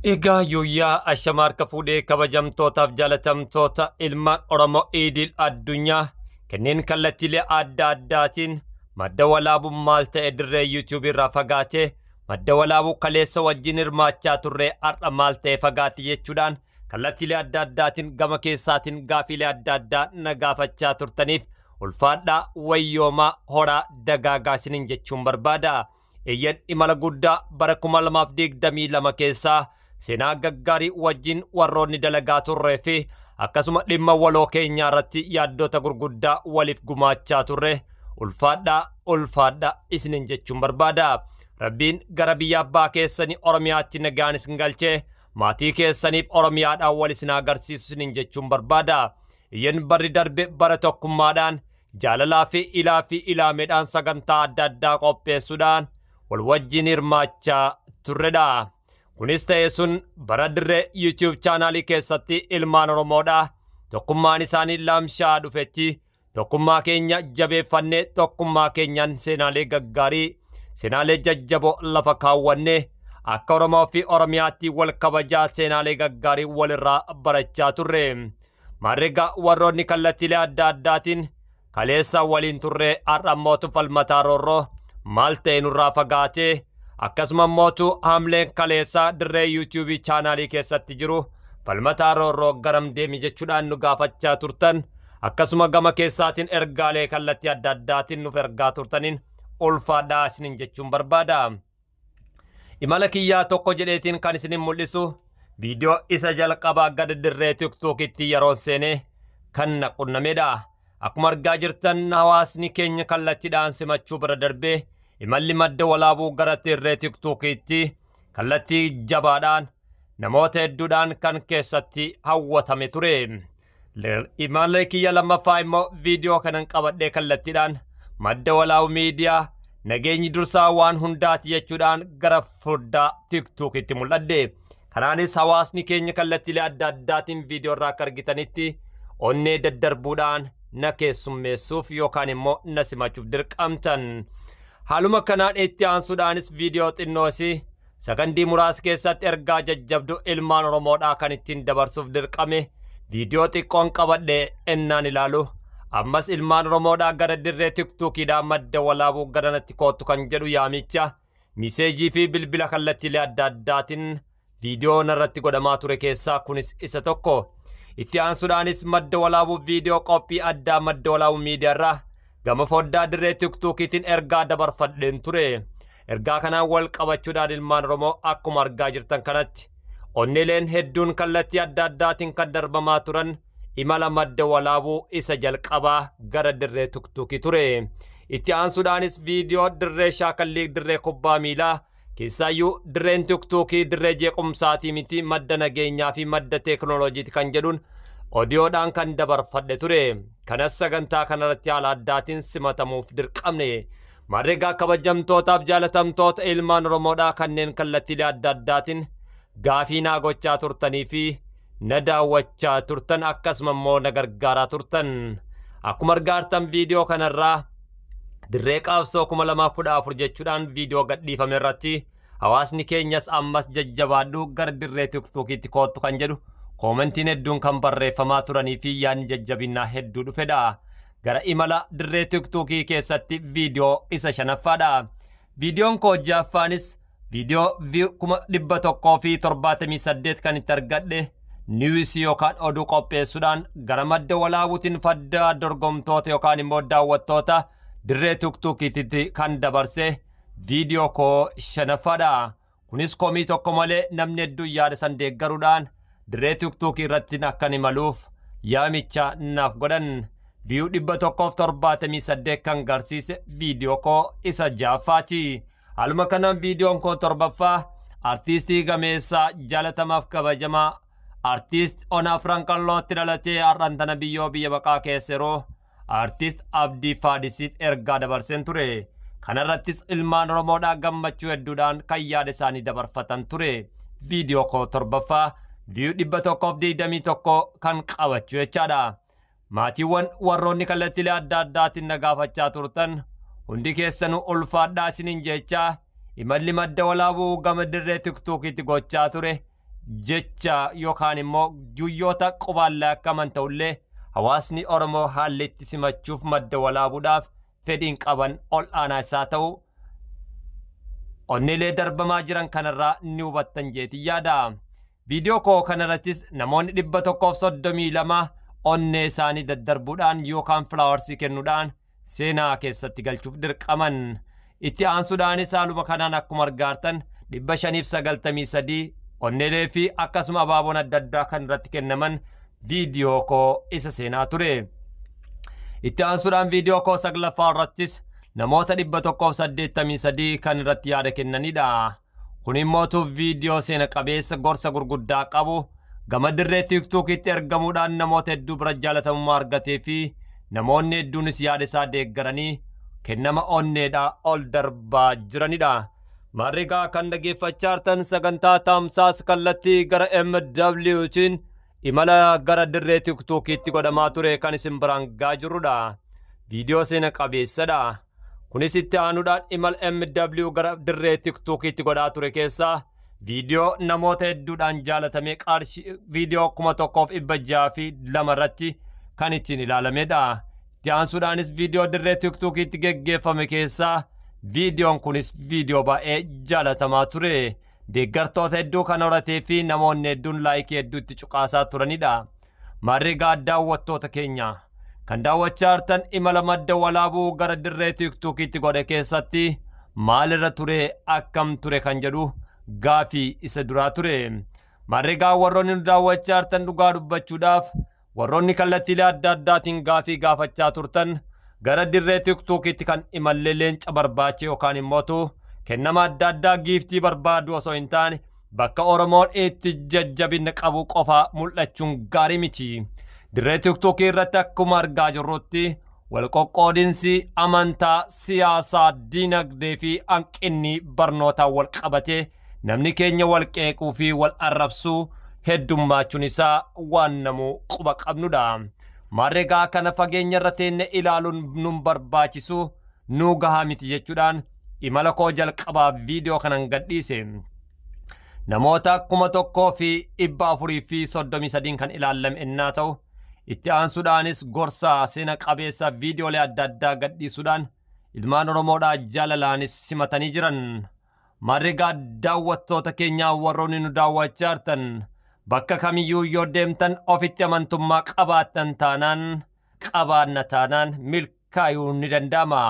Egaa yooyyaa ashama harka fuudhee kabajamtootaaf jaalatamtoota ilmaan Oromoo Iidil addunyaa kanneen kallattiilee adda addaatiin madda walaabuu maal ta'e dirree yuutuubii irraa fagaatee madda walaabuu kaleessa wajjin hirmaachaa turree har'a maal ta'e fagaate jechuudhaan kallattiilee adda addaatiin gama keessaatiin gaafiilee adda addaa na gaafachaa turtaniif ulfaadhaa wayyoomaa horaa dagaagaa isiniin jechuun barbaada. Eeyyan imala guddaa bara 2022 keessaa seenaa gaggaarii wajjin warroonni dalagaa turree fi akkasuma dhimma waloo keenyaa irratti yaaddota gurguddaa waliif gumaachaa turre ulfaadhaa ulfaadhaa isiniin jechuun barbaada. Rabbiin gara biyya abbaa keessanii Oromiyaatti nagaan isin galchee maatii keessaniif Oromiyaadhaan wal isin agarsiisu isiniin jechuun barbaada. Iyyan barri darbe bara tokkummaadhaan jaalalaa fi ilaa fi ilaameedhaan sagantaa adda addaa qopheessuudhaan wal wajjin hirmaachaa turredha. Kunis ta'e sun bara dirree YouTube chaanaalii keessatti ilmaan Oromoodha. Tokkummaan isaanii laamshaa dhufetti tokkummaa keenya jabeeffannee tokkummaa keenyaan seenaalee gaggaarii seenaalee jajjaboo lafa kaawwannee akka Oromoo fi Oromiyaatti wal kabajaa seenaalee gaggaarii walirraa barachaa turre. Maarreegaa warroonni kallattiilee adda addaatiin kaleessa waliin turre har'a mootu falmataa roorroo maal ta'e nurraa fagaatee akkasuma mootu haamleen kaleessaa dirree yuutuubii chaanaalii keessatti jiru falmataa roorroo garam deemi jechuudhaan nu gaafachaa turtan akkasuma gama keessaatiin ergaalee kallattii adda addaatiin nuuf ergaa turtaniin ulfaadhaa isiniin jechuun barbaada. Imala kiyyaa tokko jedheetiin kan isinin mul'isu viidiyoo isa jalqabaa gada dirree tiktookitti yeroo seenee kan na qunnamedha. Akkuma argaa jirtan hawaasni keenya kallattiidhaan simachuu bira darbee imalli madda walaabuu gara dirree tiktookiitti kallattii jabaadhaan namoota hedduudhaan kan keessatti hawwatame ture. Imalli kiyya lammaffaa immoo viidiyoo kanan qabadhee kallattiidhaan madda walaabuu miidiyaa nageenyi dursaa waan hundaati jechuudhaan gara foddaa tiktookitti mul'adhe. Kanaanis hawaasni keenya kallattiilee adda addaatiin viidiyoo irraa akka argitanitti onnee daddarbuudhaan na keessummeessuuf yookaan immoo na simachuuf dirqamtan. Haaluma kanaan itti aansuudhaanis viidiyoo xinnoosii sakandii muraasa keessatti ergaa jajjabdu ilmaan Oromoodhaa kan ittiin dabarsuuf dirqame viidiyoo xiqqoon qabadhe ennaan ilaalu. Ammas ilmaan Oromoodhaa gara dirree tiktookiidhaan madda walaabuu gara natti koottu kan jedhu yaamicha miseejii fi bilbila kallattiilee adda addaatiin viidiyoo narratti godhamaa ture keessaa kunis isa tokko. Itti aansuudhaanis madda walaabuu viidiyoo qophii addaa madda walaabuu miidiyaarraa gama foddaa dirree tiktookiitiin ergaa dabarfadheen ture. Ergaa kanaan wal qabachuudhaan ilmaan Oromoo akkuma argaa jirtan kanatti onneeleen hedduun kallattii adda addaatiin kan darbamaa turan imala madda walaabuu isa jalqabaa gara dirree tiktookii ture. Itti aansuudhaanis viidiyoo dirree shaakallii dirree kubbaa miilaa keessaayyuu dirreen tiktookii dirree jeequmsaatii miti madda nageenyaa fi madda teekinooloojiiti kan jedhuun odiyoodhaan kan dabarfadhe ture. Kanas sagantaa kanarratti haala addaatiin simatamuuf dirqamne. Maarreegaa kabajamtootaaf jaalatamtoota ilmaan Oromoodhaa kanneen kallattiilee adda addaatiin gaafii naa gochaa turtanii fi na daawwachaa turtan akkasuma immoo na gargaaraa turtan. Akkuma argaartan viidiyoo kanarraa dirree qabsoo 2014 jechuudhaan viidiyoo gadhiifame irratti hawaasni keenyas ammas jajjabaadhu gara dirree tiktookiitti koottu kan jedhu koomentiin hedduun kan barreeffamaa turanii fi yaadni jajjabinnaa hedduu dhufedha. Gara imala dirree tiktookii keessatti viidiyoo isa shanaffaadha. Viidiyoon koo ja'affaanis viidiyoo 178,000 kan itti argadhe niwusii yookaan oduu qopheessuudhaan gara madda walaabuutiin faddaa dorgomtoota yookaan immoo daawwattoota dirree tiktookiitti kan dabarse viidiyoo koo shanaffaadha. Kunis komii tokko malee namni hedduun yaada san deeggaruudhaan dirree tiktookii irratti akkan imaluuf yaamicha naaf godhan. Viyuu 178 kan garsiise viidiyoo koo isa ja'affaati. Haaluma kanaan viidiyoon koo torbaffaa artiistii gameessaa jaalatamaaf kabajamaa artiist Onaa Franqallootti dhalatee har'aan tana biyyoo biyya baqaa keessa yeroo artiist Abdii Faadisiif ergaa dabarseen ture. Kanarrattis ilmaan Oromoodhaa gammachuu hedduudhaan kan yaada isaanii dabarfatan ture. Viidiyoo koo torbaffaa viyuu 121 kan qabachuu jechaadha. Maatiiwwan warroonni kallattiilee adda addaatiin na gaafachaa turtan hundi keessanuu ulfaadhaa isiniin jechaa imalli madda walaabuu gama dirree tiktookiitti gochaa ture. jecha yookaan immoo guyyoota qubaan lakkaa'aman ta'ullee hawaasni Oromoo haalli itti simachuuf madda walaabuudhaaf fedhiin qaban ol aanaa isaa ta'u onneelee darbamaa jiran kanarraa ni hubattan jeetii yaada. Viidiyoo koo kanarrattis namoonni 132 onnee isaanii daddarbuudhaan yookaan filaawarsii kennuudhaan seenaa keessatti galchuuf dirqaman. Itti aansuudhaanis haaluma kanaan akkuma argaartan 593 onneelee fi akkasuma abaaboon adda addaa kan irratti kennaman viidiyoo koo isa seenaa ture. Itti aansuudhaan viidiyoo koo saglaffaa irrattis namoota 183 kan irratti yaada kennanidha. Kun immootu viidiyoo seena qabeessa gorsa gurguddaa qabu gama dirree tiiktookitti ergamuudhaan namoota hedduu bira jaalatamummaa argatee fi namoonni hedduunis yaada isaa deeggaranii kennama onneedhaa ol darbaa jiranidha. Maarrigaa kan dhaggeeffachaa jirtan sagantaa tamsaasa kallattii gara MWtiin imala gara dirree tiiktookiitti godhamaa ture kan isin biraan gahaa jirrudha. Viidiyoo seena qabeessadha. Kunis itti aanuudhaan imala MW gara dirree tiiktookiitti godhaa ture keessaa viidiyoo namoota hedduudhaan jaalatamee qarshii viidiyoo 1602 irratti kan ittiin ilaalamedha. Itti aansuudhaanis viidiyoo dirree tiiktookiitti geggeeffame keessaa viidiyoon kunis viidiyoo baay'ee jaalatamaa ture. Deeggartoota hedduu kan horatee fi namoonni hedduun laayikii hedduutti cuqaasaa turanidha. Maarrigaa daawwattoota keenya kan daawwachaa jirtan imala madda walaabuu gara dirree tiiktookiitti godhe keessatti maalirra ture akkam ture kan jedhu gaafii isa duraa ture. Maarrigaa warroonni nu daawwachaa jirtan dhugaa dubbachuudhaaf warroonni kallattiilee adda addaatiin gaafii gaafachaa turtan gara dirree tiiktookiitti kan imallee leenca barbaache yookaan immootu kennama adda addaa giiftii barbaadu osoo hin taane bakka Oromoon itti jajjabina qabu qofa mul'achuun gaarii miti. Dirree tiiktookii irratti akkuma argaa jirrutti wal qoqqoodinsi amantaa, siyaasaa, diinagdee fi hanqinni barnootaan wal qabatee namni keenya wal qeequu fi wal arrabsuu heddummachuun isaa waan namuu quba qabnudha. Maarreegaa kana fageenya irra teenne ilaaluun nun barbaachisu nuu gahaa miti jechuudhaan imala koo jalqabaa viidiyoo kanan gadhiise. Namoota 1433 kan ilaalame ennaa ta'u itti aansuudhaanis gorsa seena qabeessa viidiyoolee adda addaa gadhiisuudhaan ilmaan Oromoodhaa jaalalaanis simatanii jiran. Maarrigaa daawwattoota keenyaa warroonni nu daawwachaa jirtan bakka kamiyyuu yoo deemtan ofitti amantummaa qabaattan taanaan qabaanna taanaan milkaa'uu ni danda'ama.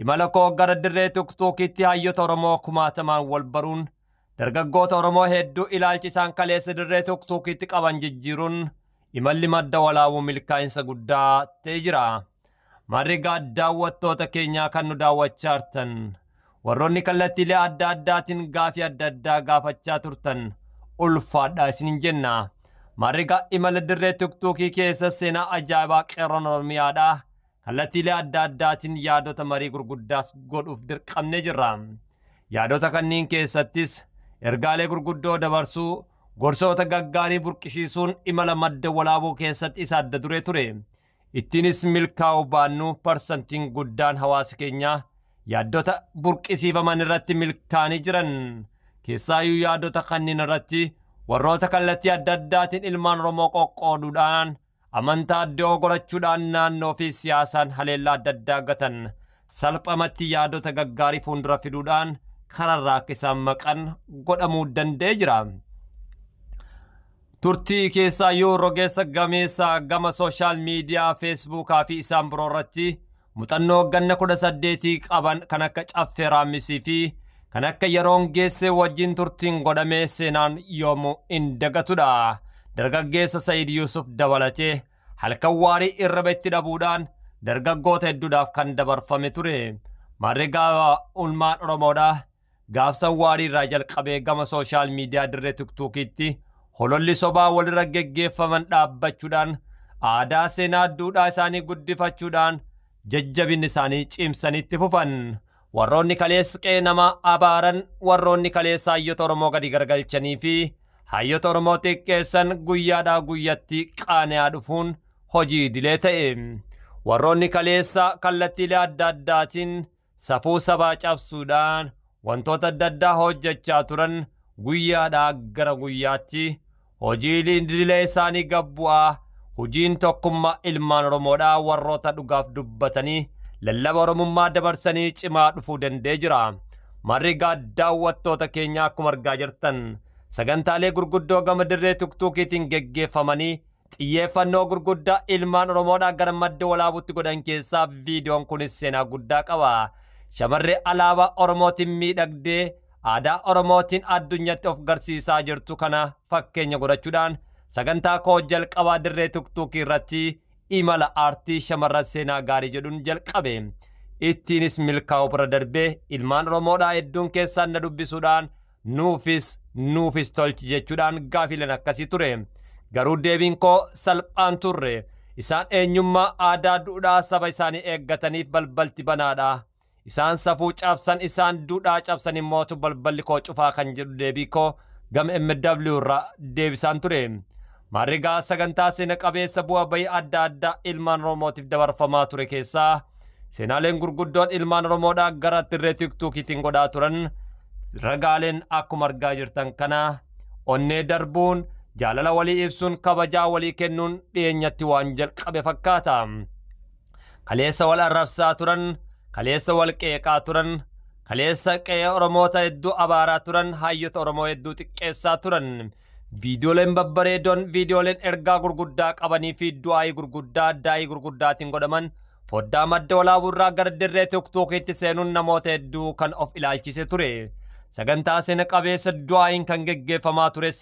Imala koo gara dirree tiiktookiitti hayyoota Oromoo kumaatamaan wal baruun dargaggoota Oromoo hedduu ilaalchi isaan kaleessa dirree tiiktookiitti qaban jijjiiruun imalli madda walaabuu milkaa'insa guddaa ta'ee jira. Maarrigaa daawwattoota keenyaa kan nu daawwachaa jirtan warroonni kallattiilee adda addaatiin gaafii adda addaa gaafachaa turtan ulfaadha isiniin jenna. Maarrigaa imala dirree tiiktookii keessa seenaa ajaa'ibaa qeerroon Oromiyaadha. Kallattiilee adda addaatiin yaadota marii gurguddaas godhuuf dirqamnee jirra. Yaadota kanneen keessattis ergaalee gurguddoo dabarsuu, gorsoota gaggaarii burqisiisuun imala madda walaabuu keessatti isa adda duree ture. Ittiinis milkaa'uu baannu parsantiin guddaan hawaasa keenyaa yaadota burqisiifaman irratti milkaa'anii jiran. Keessaayyuu yaadota kanneen irratti warroota kallattii adda addaatiin ilmaan Oromoo qoqqooduudhaan amantaa iddoo gorachuudhaan naannoo fi siyaasaan haleellaa adda addaa gatan salphamatti yaadota gaggaarii fuuldura fiduudhaan kararraa akka isaan maqan godhamuu danda'ee jira. Turtii keessaayyuu rogeessa gameessa gama sooshaal miidiyaa feesbuukaa fi isaan biroo irratti muuxannoo ganna 18 qaban kan akka Caffee Raammisii fi kan akka yeroon geesse wajjin turtiin godhamee seenaan yoomuu hin dagatudha. Dargaggeessa Sa'iid Yuusuf dabalatee halkan waarii irriba itti dhabuudhaan dargaggoota hedduudhaaf kan dabarfame ture. Maarrigaa ulmaan Oromoodha. Gaafsan waarii irraa jalqabee gama sooshaal miidiyaa dirree tiiktookiitti hololli sobaa walirra geggeeffaman dhaabbachuudhaan aadaa seenaa duudhaa isaanii guddifachuudhaan jajjabinni isaanii cimsanitti fufan. Warroonni kaleessa qe'ee namaa abaaran warroonni kaleessa hayyoota Oromoo gadi garagalchanii fi hayyoota Oromoo xiqqeessan guyyaadhaa guyyatti qaani'aa dhufuun hojii idilee ta'e. Warroonni kaleessa kallattiilee adda addaatiin safuu sabaa cabsuudhaan wantoota adda addaa hojjechaa turan guyyaadhaa gara guyyaatti hojii idilee isaanii gabbu'aa hojiin tokkummaa ilmaan Oromoodhaa warroota dhugaaf dubbatanii lallaba Oromummaa dabarsanii cimaa dhufuu danda'ee jira. Marrigaa daawwattoota keenya akkuma argaa jirtan sagantaalee gurguddoo gama dirree tiktokiitiin geggeeffamanii xiyyeeffannoo gurguddaa ilmaan Oromoodhaa gara madda walaabuutti godhan keessaa viidiyoon kunis seenaa guddaa qaba. Shamarree alaabaa Oromootiin miidhagdee aadaa Oromootiin addunyaatti of garsiisaa jirtu kana fakkeenya godhachuudhaan sagantaa koo jalqabaa dirree tiktokii irratti imala aartii shamarran seenaa gaarii jedhuun jalqabe. Ittiinis milkaa'u bira darbee ilmaan Oromoodhaa hedduun keessaan na dubbisuudhaan nuufis tolchi jechuudhaan gaafiileen akkasii ture. Garuu deebiin koo salphaan turre. Isaan eenyummaa aadaa duudhaa saba isaanii eeggataniif balbalti banaadha. Isaan safuu cabsan isaan duudhaa cabsan immootu balballi koo cufaa kan jedhu deebii koo gama MW irraa deebisaan ture. Marrigaa sagantaa seena qabeessa bu'aa bayii adda addaa ilmaan Oromootiif dabarfamaa ture keessaa seenaaleen gurguddoon ilmaan Oromoodhaa gara dirree tiktokiitiin godhaa turan ragaaleen akkuma argaa jirtan kana onnee darbuun jaalala walii ibsuun kabajaa walii kennuun dhiyeenyatti waan jalqabe fakkaata. Kaleessa wal arrabsaa turan, kaleessa wal qeeqaa turan, kaleessa qe'ee Oromoota hedduu abaaraa turan, hayyoota Oromoo hedduu xiqqeessaa turan. Viidiyooleen babbareedoon viidiyooleen ergaa gurguddaa qabanii fi du'aayii gurguddaa daayii gurguddaatiin godhaman foddaa madda walaabuu irraa gara dirree tiktokiitti seenuun namoota hedduu kan of ilaalchise ture. Sagantaa seena qabeessa du'aayiin kan geggeeffamaa tures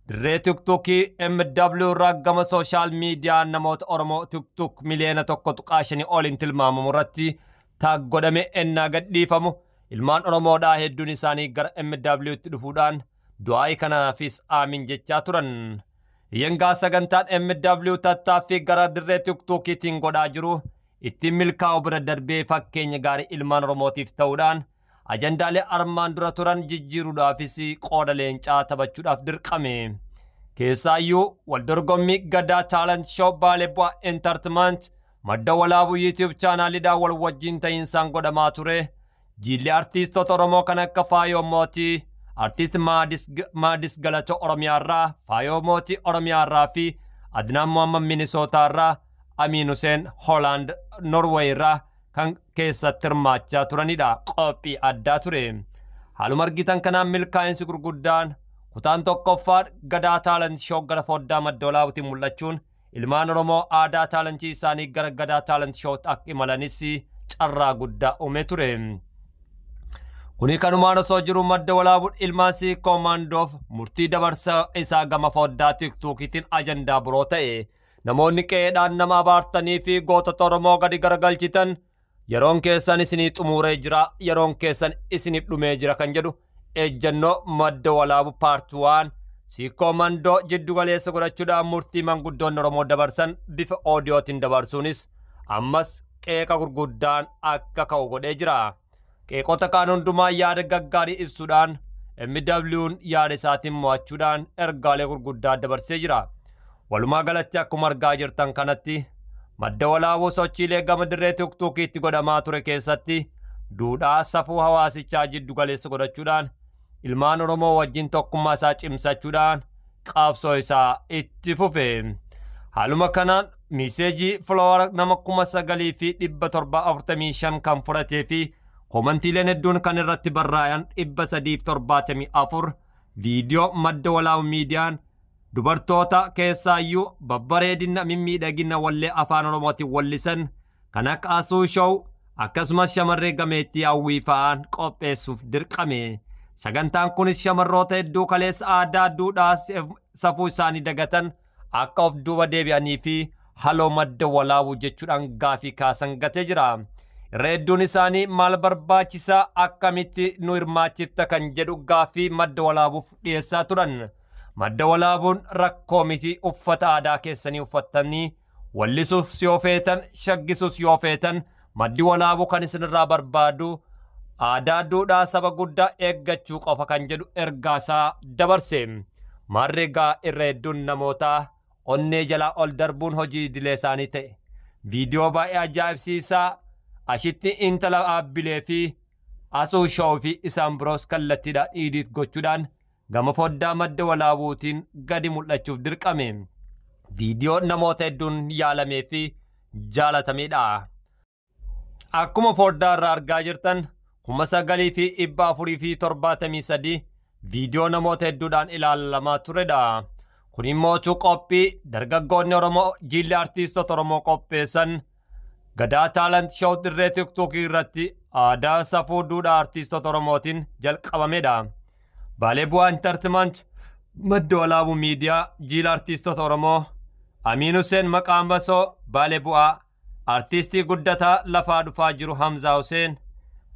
dirree tiktokii MW irraa gama sooshaal miidiyaa namoota Oromoo tiktok miliyoona 1.5 oliin tilmaamamu irratti taag godhame ennaa gadhiifamu ilmaan Oromoodhaa hedduun isaanii gara MW'tti dhufuudhaan du'aayii kanaafis aamin jechaa turan. Yengaa sagantaan MW tattaaffii gara dirree tiktokiitiin godhaa jiru ittiin milkaa'u bira darbee fakkeenya gaarii ilmaan Oromootiif ta'uudhaan ajandaalee armaan dura turan jijjiiruudhaafis qooda leencaa taphachuudhaaf dirqame. Keessaayyuu waldorgommii Gadaa Talent Show Baalee Bu'aa Entertainment madda walaabuu YouTube chaanaaliidhaan wal wajjin ta'iinsaan godhamaa ture. Jilli artiistota Oromoo kan akka Faayoo Mootii, artiist Maadis Galatoo Oromiyaarraa, Faayoo Mootii Oromiyaarraa fi Adnaan Muhammad Minisootaarraa, Amiin Huseen Hoolaand Norweeyirraa kan keessatti hirmaachaa turanidha. Qophii addaa ture. Haaluma argitan kanaan milkaa'insi gurguddaan kutaan tokkoffaan Gadaa Talent Show gara foddaa madda walaabuutiin mul'achuun ilmaan Oromoo aadaa taalentii isaanii gara Gadaa Talent Showtti akka imalanis carraa guddaa uume ture. Kuni kanumaan osoo jiru madda walaabuun ilmaan sii koomaandoof murtii dabarsa isaa gama foddaa tiktokiitiin ajandaa biroo ta'e. Namoonni qe'eedhaan nama abaartanii fi gootota Oromoo gadi garagalchitan yeroon keessan isinii xumuree jira, yeroon keessan isiniif dhumee jira kan jedhu ejjennoo madda walaabu paartii 1 sii koomandoo jiddu galeessa godhachuudhaan murtii manguddoonni Oromoo dabarsan bifa oodiyootiin dabarsuunis ammas qeeqa gurguddaan akka ka'u godhee jira. Qeeqota kaan hundumaa yaada gaggaarii ibsuudhaan MW'n yaada isaatiin mo'achuudhaan ergaalee gurguddaa dabarsee jira. Walumaa galatti akkuma argaa jirtan kanatti madda walaabuu sochiilee gama dirree tiktokiitti godhamaa ture keessatti duudhaa safuu hawaasichaa jiddu galeessa godhachuudhaan ilmaan Oromoo wajjin tokkummaa isaa cimsachuudhaan qabsoo isaa itti fufe. Haaluma kanaan miiseejii folowara nama 9,745 kan fudhatee fi koomantiileen hedduun kan irratti barraa'an 374 viidiyoo madda walaabuu miidiyaan dubartoota keessaayyuu babbareedina mimmiidhagina wallee afaan Oromootiin wallisan kan akka Asuu Show akkasumas shamarree gameettii hawwii fa'aan qopheessuuf dirqame. Sagantaan kunis shamarroota hedduu kaleessa aadaa duudhaa safuu isaanii dagatan akka of duuba deebi'anii fi haloo madda walaabuu jechuudhaan gaafii kaasan gatee jira. Irra hedduun isaanii maal barbaachisaa akkamitti nu hirmaachifta kan jedhu gaafii madda walaabuuf dhiyeessaa turan. Madda walaabuun rakkoo miti uffata aadaa keessanii uffattanii wallisuuf yoo feetan shaggisuus yoo feetan maddi walaabuu kan isinirraa barbaadu aadaa duudhaa saba guddaa eeggachuu qofa kan jedhu ergaa isaa dabarse. Maarreegaa irra hedduun namootaa onnee jalaa ol darbuun hojii idilee isaanii ta'e. Viidiyoo baay'ee ajaa'ibsiisaa ashitti intala dhaabbilee fi Asuu Show fi isaan biroos kallattiidhaan idiit gochuudhaan gama foddaa Madda Walaabuutiin gadi mul'achuuf dirqame. Viidiyoo namoota hedduun yaalamee fi jaalatamedha. Akkuma foddaa irraa argaa jirtan 9473 viidiyoo namoota hedduudhaan ilaalamaa turedha. Kun immoo qophii dargaggoonni Oromoo jilli artiistota Oromoo qopheessan Gadaa Talent Show dirree TikTokii irratti aadaa safuu duudhaa artiistota Oromootiin jalqabamedha. Baalee Bu'aa Entertainment, Madda Walaabuu Miidiyaa, jila artiistota Oromoo, Amiin Hussein Maqaan Basoo, Baalee Bu'aa, artiistii guddataa lafaa dhufaa jiru Hamzaa Hussein,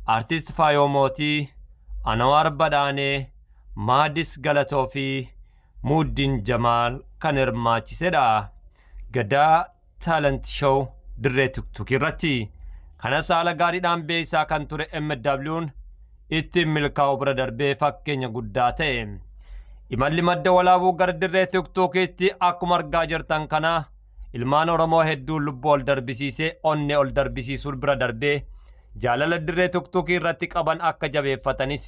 artiist Faayoo Mootii, Anawaar Badhaanee, Maadis Galatoo fi Muuddiin Jamaal kan hirmaachisedha. Gadaa Talent Show dirree TikTokii irratti. Kanas haala gaariidhaan beeksisaa kan ture MW'n ittiin milkaa'u bira darbee fakkeenya guddaa ta'e. Imalli Madda Walaabuu gara dirree TikTokiitti akkuma argaa jirtan kana ilmaan Oromoo hedduu lubbuu ol darbisiisee onnee ol darbisiisuu bira darbee jaalala dirree TikTokii irratti qaban akka jabeeffatanis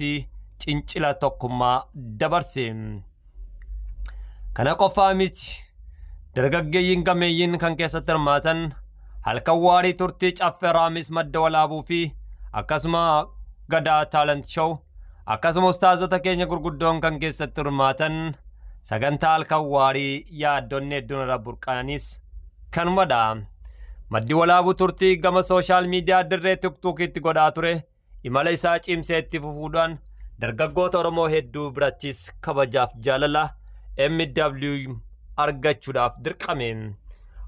cincila tokkummaa dabarse. Kana qofaa miti, dargaggeeyyiin gameeyyiin kan keessatti hirmaatan halkan waarii turtii Caffee Raamis Madda Walaabuu fi akkasuma Gadaa Talent Show akkasuma ustaazota keenya gurguddoon kan keessatti hirmaatan sagantaa halkan waarii yaaddonni hedduun irra burqanis kanumadha. Maddi Walaabuu turtii gama social media dirree TikTokiitti godhaa ture imala isaa cimsee itti fufuudhaan dargaggoota Oromoo hedduu birattis kabajaaf jaalala MW argachuudhaaf dirqame.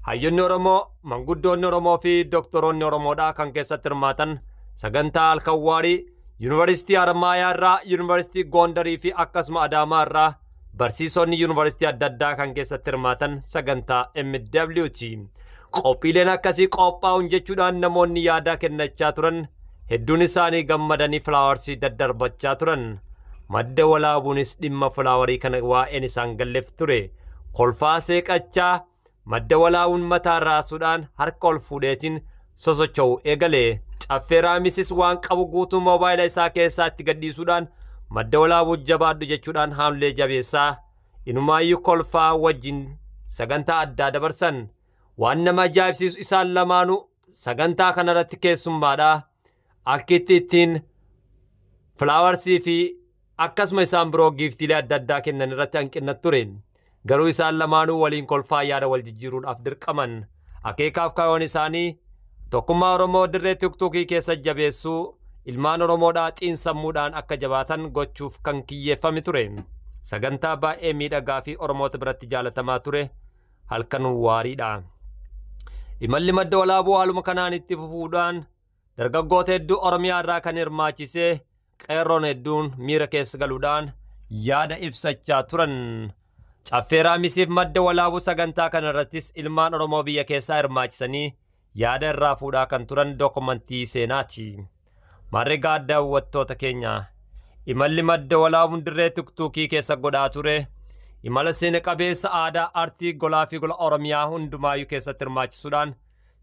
Hayyoonni Oromoo, manguddoonni Oromoo fi doktoroonni Oromoodhaa kan keessatti hirmaatan sagantaa halkan waarii Yuunivarsiitii Harmaayaa irraa, Yuunivarsiitii Gondarii fi akkasuma Adaamaa irraa barsiisonni yuunivarsiitii adda addaa kan keessatti hirmaatan sagantaa MWT. Qophiileen akkasii qophaa'uun jechuudhaan namoonni yaada kennachaa turan hedduun isaanii gammadanii followersii daddarbachaa turan. Madda Walaabuunis dhimma followerii kana waa'een isaan galleef ture. Kolfaa seeqachaa Madda Walaabuun mataa raasuudhaan harka ol fuudheetiin sosocho'u eegale. Caffee Raamisis waan qabu guutuu moobaayila isaa keessaa itti gadhiisuudhaan Madda Walaabuu jabaadhu jechuudhaan haamlee jabeessaa inumaayyuu kolfaa wajjin sagantaa addaa dabarsan. Waan nama ajaa'ibsiisu isaan lamaanuu sagantaa kanarratti keessummaadha. Akkitti ittiin followersii fi akkasuma isaan biroo giftiilee adda addaa kennan irratti hanqina ture. Garuu isaan lamaanuu waliin kolfaa yaada wal jijjiiruudhaaf dirqaman. Akeekaaf kaayyoon isaanii tokkummaa Oromoo dirree TikTokii keessa jabeessuu, ilmaan Oromoodhaa xiinsammuudhaan akka jabaatan gochuuf kan kiyyeeffame ture. Sagantaa baay'ee miidhagaa fi Oromoota biratti jaalatamaa ture halkan waariidha. Imalli Madda Walaabuu haaluma kanaan itti fufuudhaan dargaggoota hedduu Oromiyaa irraa kan hirmaachisee qeerroon hedduun miira keessa galuudhaan yaada ibsachaa turan. Caffee Raamisiif Madda Walaabuu sagantaa kanarrattis ilmaan Oromoo biyya keessaa hirmaachisanii yaada irraa fuudhaa kan turan dookumantii seenaati. Maarrigaa daawwattoota keenya, imalli Madda Walaabuun dirree TikTokii keessa godhaa ture imala seena qabeessa aadaa aartii golaa fi gola Oromiyaa hundumaayyuu keessatti hirmaachisuudhaan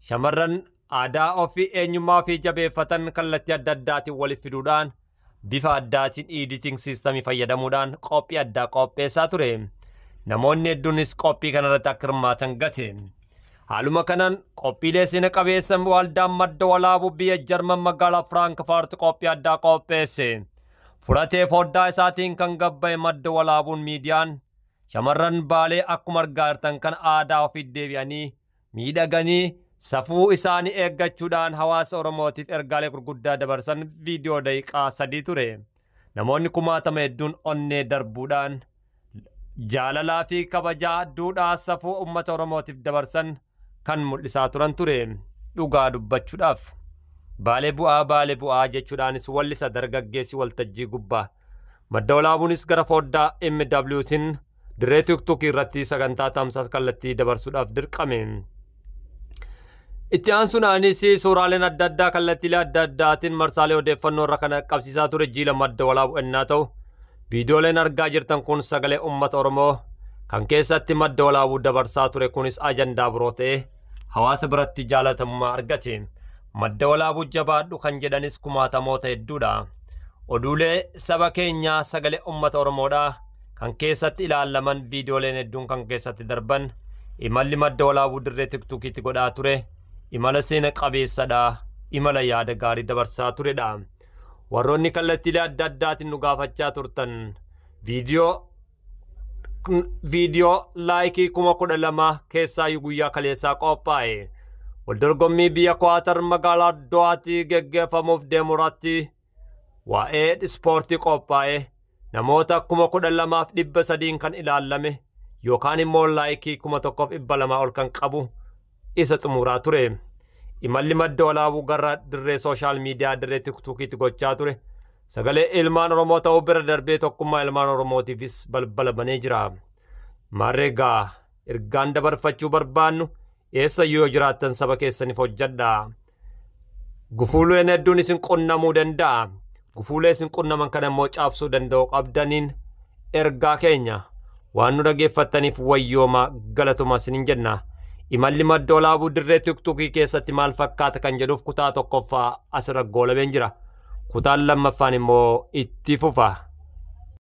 shamarran aadaa ofii eenyummaa ofii jabeeffatan kallattii adda addaatiin waliif fiduudhaan bifa addaatiin editing systemii fayyadamuudhaan qophii addaa qopheessaa ture. Namoonni hedduunis qophii kanarratti akka hirmaatan gate. Haaluma kanaan qophiilee seena qabeessa waldaan Madda Walaabuu biyya Jarman magaalaa Firaankfaart qophii addaa qopheesse. Fudhatee foddaa isaatiin kan gabba'e Madda Walaabuun miidiyaan shamarran Baalee akkuma argaa jirtan kan aadaa ofii deebi'anii miidhaganii safuu isaanii eeggachuudhaan hawaasa Oromootiif ergaalee gurguddaa dabarsan viidiyoo daqiiqaa 3 ture. Namoonni kumaatama hedduun onnee darbuudhaan jaalalaa fi kabajaa duudhaa safuu uummata Oromootiif dabarsan kan mul'isaa turan ture. Dhugaa dubbachuudhaaf Baalee bu'aa Baalee bu'aa jechuudhaanis wallisa dargaggeessi waltajjii gubbaa. Madda Walaabuunis gara foddaa MWtiin dirree TikTokii irratti sagantaa tamsaasa kallattii dabarsuudhaaf dirqame. Itti aansuudhaanis suuraaleen adda addaa kallattiilee adda addaatiin marsaalee odeeffannoo irra kan qabsiisaa ture jiila Madda Walaabuu ennaa ta'u, viidiyooleen argaa jirtan kun sagalee uummata Oromoo kan keessatti Madda Walaabuu dabarsaa ture kunis ajandaa biroo ta'ee hawaasa biratti jaalatamummaa argate. Madda Walaabuu jabaadhu kan jedhanis kumaatamoota hedduudha. Oduulee saba keenyaa sagalee uummata Oromoodhaa kan keessatti ilaalaman, viidiyooleen hedduun kan keessatti darban, imalli Madda Walaabuu dirree TikTokiitti godhaa ture imala seena qabeessadha, imala yaada gaarii dabarsaa turedha. Warroonni kallattiilee adda addaatiin nu gaafachaa turtan, viidiyoo laayikii 12,000 keessaayyuu guyyaa kaleessaa qophaa'e, waldorgommii biyya Kwaatar magaalaa Do'aatti geggeeffamuuf deemu irratti waa'ee ispoortii qophaa'e namoota 12,300n kan ilaalame yookaan immoo laayikii 1,200 ol kan qabu isa xumuraa ture. Imalli Madda Walaabuu gara dirree sooshaal miidiyaa dirree TikTokiitti gochaa ture sagalee ilmaan Oromoo ta'uu bira darbee tokkummaa ilmaan Oromootiifis balbala banee jira. Maarreegaa ergaan dabarfachuu barbaannu, eessayyuu yoo jiraattan saba keessaniif hojjedhaa. Gufuuleen hedduun isin qunnamuu danda'a. Gufuulee isin qunnaman kana immoo caabsuu danda'u qabdaniin ergaa keenya. Waan nu dhageeffattaniif wayyooma, galatuma isiniin jenna. Imalli Madda Walaabuu dirree TikTokii keessatti maal fakkaata kan jedhuuf kutaa tokkoffaa asirra goolabeen jira. Kutaan lammaffaan immoo itti fufa.